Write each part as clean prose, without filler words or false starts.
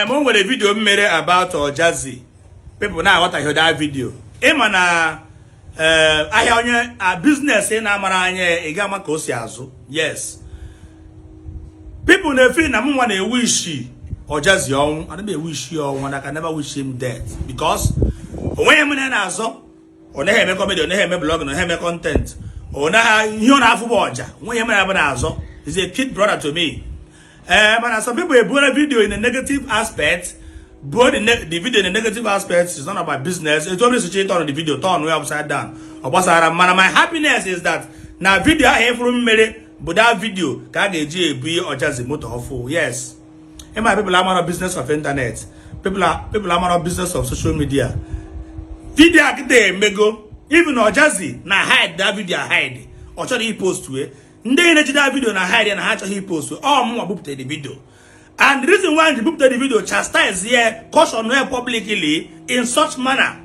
O nwere video m mere about Ojazi. People na-aghọtaghị that video. Ịma na ahịa onye a business ị na-amara anya, ị ga-ama ka o si azụ. Yes, people na-efe na m nwa na-ewu ishi Ojazi ọnwụ. Ana m ewu ishi ọnwụ, and I can never wish him death because onweghị m na na-azọ. Ọ naghị eme comedy, ọ naghị eme blog, ọ naghị eme content, ọ naghị ihe ọ na-afụ bụ ọja. Onweghị m na-abụ na-azọ. He's a kid brother to me. Mana some people ebuola video in a negative aspect, buo the video in a negative aspect. Is none of my business. Etu ọ bụla esi turn the video, turn way upside down, ọ gbasara. Mana my happiness is that na video ahụ ịfụrụ mmiri bụ that video ka a ga-eji ebu Ojazi moto ọfụ. Yes, ịma people amara business of internet, people amara business of social media. Video a kịta emego even Ojazi na hide that video, hide. Ọ chọrọ ipost wee ndị na-eji that video na hide na ha achọghị ipost. Ọ mụnwa bupụta the video, and the reason why they bupụta the video, chastise ya, caution ya publicly in such manner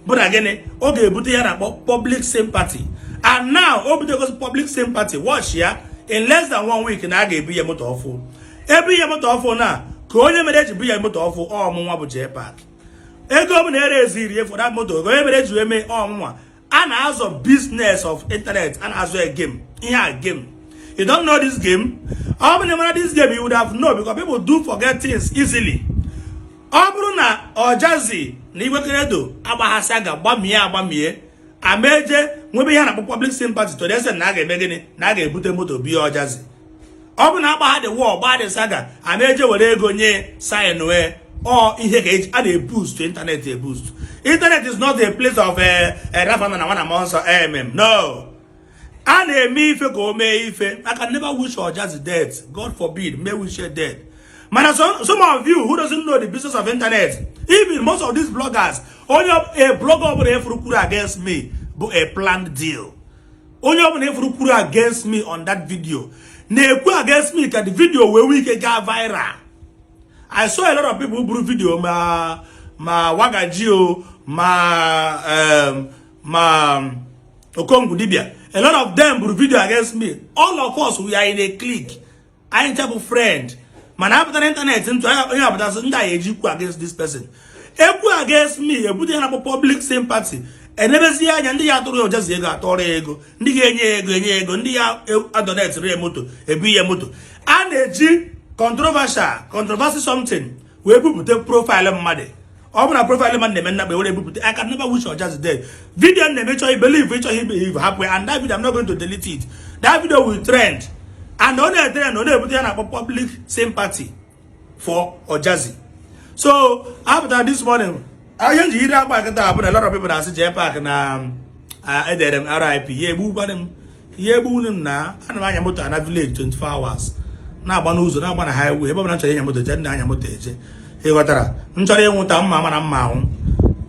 bụ na gịnị? Ọ ga-ebute ya na-akpọ public sympathy. And now o butegosi public sympathy. Watch ya, in less than one week na a ga-ebu ya moto ọfụ. Ebu ya moto ọfụ na ka onye mere eji bu ya moto ọfụ, ọmụnwa bụ JPAC. Ego ọ bụla ere eziri for that moto, onye mere eji eme, ọmụnwa. A na-azọ business of internet, a na-azọ a game. Ihe a game, you don't know this game. Ọ bụrụ na mara this game, you would have known, because people do forget things easily. Ọ bụrụ na Ojazi na Igwe Credo agbaghasị, ga gbamie agbamie, ameje nwebe ihe a na-akpọ public sympathy to the extent na a ga-eme gịnị? Na a ga-ebute moto biya Ojazi. Ọ bụ na agba ha the war, gbaa the saga, ameje were ego nye sign wee ọ ihe ka eji a na-eboost internet. Eboost internet is not a place of rafa na nwana mmụọ nsọ no. A na-eme ife ka o mee ife. I can never wish Ojazi death. God forbid may wish her death. Mana some of you who doesn't know the business of internet, even most of these bloggers, onye a blogger ọbụla efuru kwuru against me bụ a planned deal. Onye ọbụla efuru kwuru against me on that video na-ekwu against me ka the video wee nwee ike gaa viral. I saw a lot of people buru video ma Wagaji o, ma Okongwu Dibia. A lot of them buru video against me. All of us, we are in a clique. Anyị ncha bụ friend, mana apụtara internet ntụ onye apụtasị ndị a eji kwu against this person, ekwu against me, ebute ya na public sympathy. Enebezie anya ndị ya atụrụ ya Ojazi ego, atụrụ ya ego, ndị ga-enye ya ego, enye ya ego, ndị ya adonate ya moto, ebu ya moto. A na-eji controversial controversy something wee bupụta profile mmadụ. Ọ bụ na profile mmadụ na-eme nnakpa were ebupụta. I can never wish Ojazi dead. Video na-eme, chọghị believe, ịchọghị believe, hapụ ya. And that video, I'm not going to delete it. That video will trend, and ọ na-etrend, ọ na-ebute ya na-akpọ public sympathy for Ojazi. So apụtara this morning, ihe nji yiri akpa nkịta bụ na a lot of people na-asị JPAC na edere m RIP. Ya egbukwana m, ya egbunu m na ana m anya moto ana village 24 hours, na-agba n'ụzọ, na-agba na highway, ebe ọbụla m chọrọ ịnya moto je, na anya moto eje. Ịghọtara? M chọrọ ịnwụta mma, mana mma anwụ.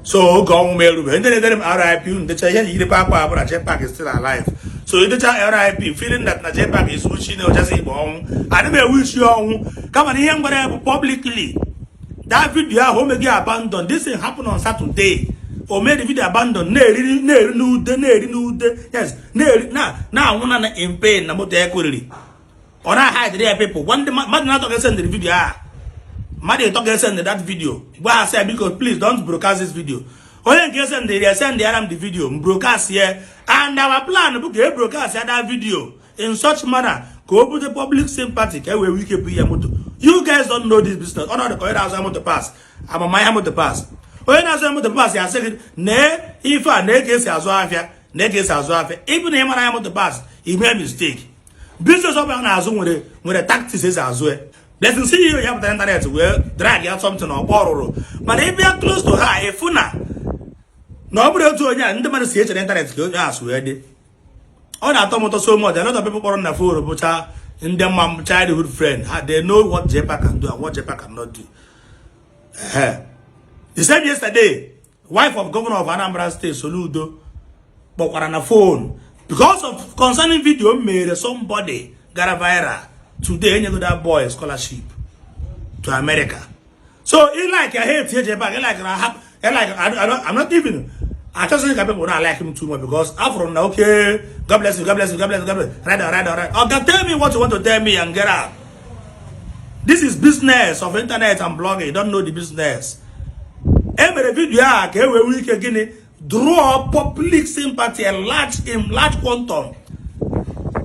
So oge ọnwụ m erubeghị. Ndị na-edere m RIP, unu decha. Ihe nji yirikwa akwa bụ na JPAC is still alive. So idecha RIP feeling that na JPAC is wishing na Ojazi Igbo ọnwụ, adị m ewu isi ọnwụ. Kama na ihe m gwara ya bụ publicly, that video ahụ o megi abandon. This thing happened on Saturday. O made the video abandon, na-eri na-eri n'ude, na-eri n'ude. Yes, na-eri na na-anwụ na in pain na moto ya kụriri. Ọ na-hide ya. People gwa ndị mmadụ na-atọ ga-esend the video a, mmadụ ịtọ ga-esend that video, gwa ha sị ya, "Biko, please don't broadcast this video." Onye nke esendịrị ya send yara m the video, m broadcast ya. And our plan bụ ka e broadcast ya that video in such manner ka o bute public sympathy, ka e wee nwee ike bụ ihe moto. You guys don't know this business. Ọnọdụ ka onye na-azụ moto parts, amamahịa moto parts. Onye na-azụ moto parts ya asị gị nee ife a na ka esi azụ afịa, na ka esi azụ afịa. Ịbụ na ị mara ya moto parts, ime mistake. Business ọbụla na-azụ nwere tactics esi azụ ya. Blessing CEO ya pụtara internet wee drag ya something ọkpọ rụrụ, mana ị bịa close to her, ịfụ na ọ bụrụ otu onye a ndị mmadụ si echere internet ka onye a si wee dị. Ọ na-atọ m ụtọ so much. A lot of people kpọrọ na phone bụcha ndị mma m childhood friend ha. They know what JPAC can do and what JPAC cannot do. The same yesterday, wife of governor of Anambra State, Soludo, kpọkwara na phone because of concerning video m mere somebody gara viral. Today enyego that boy scholarship to America. So he like I hate JPAC, he like I like I don't, I'm not even achọsịghị ka people not like him too much because after na okay, God bless you, God bless you, God bless you, God bless you. Right on, right on, right. Okay, tell me what you want to tell me and get out. This is business of internet and blogging. You don't know the business. E mere video a ka e wee nwee ike gịnị? Draw public sympathy in large quantum.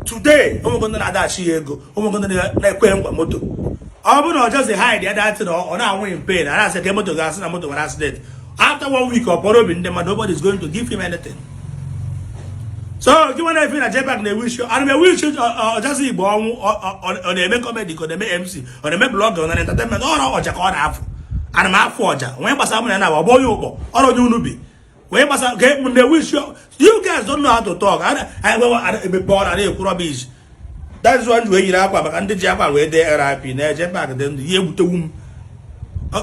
Today, ụmụgo ndị na-adachi ya ego, ụmụgo ndị na-ekwe nkwa moto. Ọ bụrụ na ọ just hide ya that thing, ọ na-anwụ in pain, a na-asị ka moto ga-asị na moto nwere accident. After one week, ọ kpọrọ obi ndị mmadụ, nobody is going to give him anything. So gị nwa na-efe na JPAC na-ewish, ana m ewish Ọjazi Igbo ọnwụ. Ọ na-eme comedy, ka ọ na-eme MC, ọ na-eme blogger, ọ na entertainment, ọrụ ọja ka ọ na-afụ. Ana m afụ ọja onye gbasara mụ na ya na ọgbọ onye ụkpọ ọrụ onye unu bi wee gbasa ka m na-ewish. You guys don't know how to talk. Anyị emepe ọrụ na-ekwu rubbish. That is why wee yiri akwa maka ndị ji akwa wee dee RIP na JPAC dị ndụ. Ihe egbutewu m,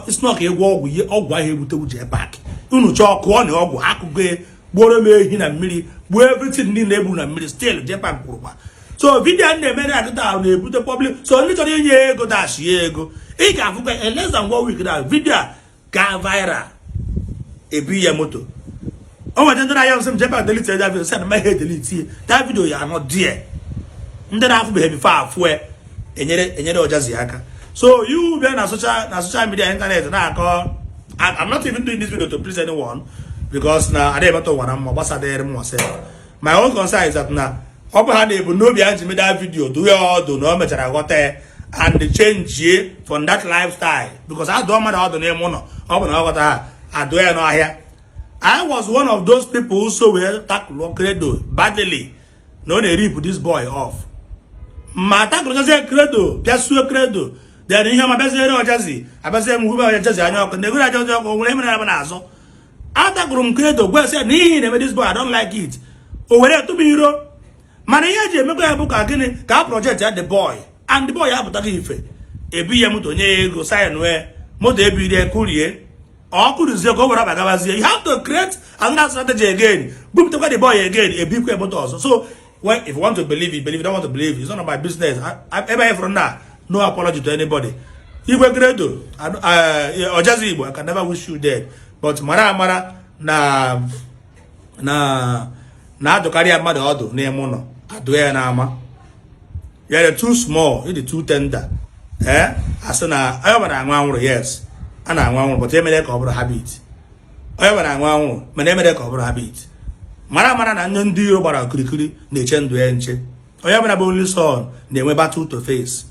it's not ka ịgwọ ọgwụ, ihe ọgwụ ahụ egbutewu JPAC. Unu chọọ kụọ na ọgwụ akụgo, gbuoro m ehi na mmiri, gbuo everything niile egburu na mmiri, still JPAC kwurukwa. So video a na-eme na akịta ahụ na-ebute public. So ndị chọrọ inye ego, dash ya ego. Ị ga-afụkwa in less than one week na video a gaa viral, ebi ya moto. O nwere ndị na-aya nsị m JPAC delete that video, sị na ihe delete that video ya anọ die. Ndị na-afụbeghị before afụ enyere Ọjazi aka. So you bịa na social media, internet na-akọ. I'm not even doing this video to please anyone because na adịghị emeta ụwa na mma gbasadịrị m myself. My own concern is that na ọ bụ ha na-ebu n'obi ha ji meda video do ya ọdụ na o mechara ghọta ya and change from that lifestyle, because adụọ mmadụ ọdụ n'ime ụlọ, ọ bụ na ọ ghọta ha, adụọ ya n'ọhịa. I was one of those people who so wee tackle Credo badly na ọ na-erip this boy off, ma tackle Credo, bịa suo Credo. Then ihe ọma bịaziere Ọjazi, abịazie m hube Ọjazi anya ọkụ na egwere aja ọkụ nwere emere ya n'azụ. Atakụrụ m Credo, gwa sị na ihe na-eme this boy, I don't like it. O were tụm iro, mana ihe eji emekwa ya bụ ka gịnị? Ka a project ya the boy, and the boy apụtaghị ife ebi ya moto, nye ya ego, sign wee moto ebiri kurie, ọ kụrụzie ka o were akpa. You have to create another strategy again, bupụtakwa the boy again, ebikwa moto ọzọ. So well, if you want to believe it, believe it. Don't want to believe it, it's none of my business. Ebe anyị fụrụ na no apology to anybody. Igwe Credo, Ọjazi Igbo, I can never wish you dead, but mara amara na na-adụkarị ya mmadụ ọdụ n'ime ụlọ, adụ ya n'ama. You are too small, you too tender. Eh, asị na onye ọbụla na-aṅụ anwụrụ, yes, a na-aṅụ anwụrụ, but emere ka ọ bụrụ habit. Onye ọbụla na-aṅụ anwụrụ, mana emere ka ọ bụrụ habit. Mara amara na ndị iro gbara okirikiri na-eche ndụ ya nche. Onye ọbụla bụ only son na-enwe battle to face.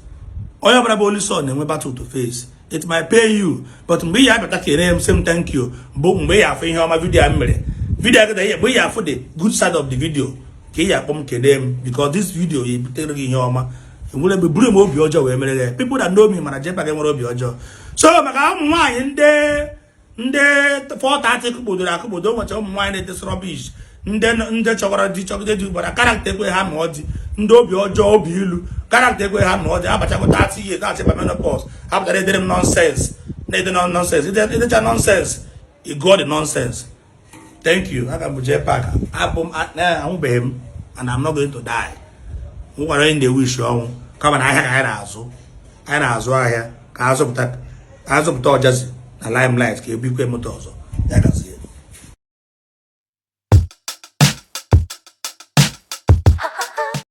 Onye ọbụla bụ only son na-enwe battle to face. It might pay you, but mgbe ị ya abịata kene m, sị m thank you, bụ mgbe ị ya afụ ihe ọma video a m mere. Video a kịta, mgbe ị ya afụ the good side of the video ka ị ya akpọ m kene m, because this video ya ebutere gị ihe ọma. Enwere mgbe buru m obi ọjọọ wee mere ya. People that know me mana JPAC nwere obi ọjọọ. So maka ụmụ nwaanyị ndị 430 kụkpodoro akụkpodo, nwecha ụmụ nwaanyị na-etesi rubbish, ndị chọkwara di, chọgide di, gbara character ekwe ha ma ọ dị ndị obi ọjọọ, obi ilu, character ekwe ha ma ọ dị abachakwa 30 years na-achịba menopause, ha pụtara edere m nonsense, na-ede nonsense, idecha nonsense, ịgụọ the nonsense. Thank you. Aka m bụ JPAC. Abụ m anwụbeghị m and I'm not going to die. Nwere onye na-ewish ọnwụ, kama na ahịa ka anyị na-azụ. Anyị na-azụ ahịa ka azụpụta Ọjazi na limelight, ka ebikwe moto ọzọ ya gazi.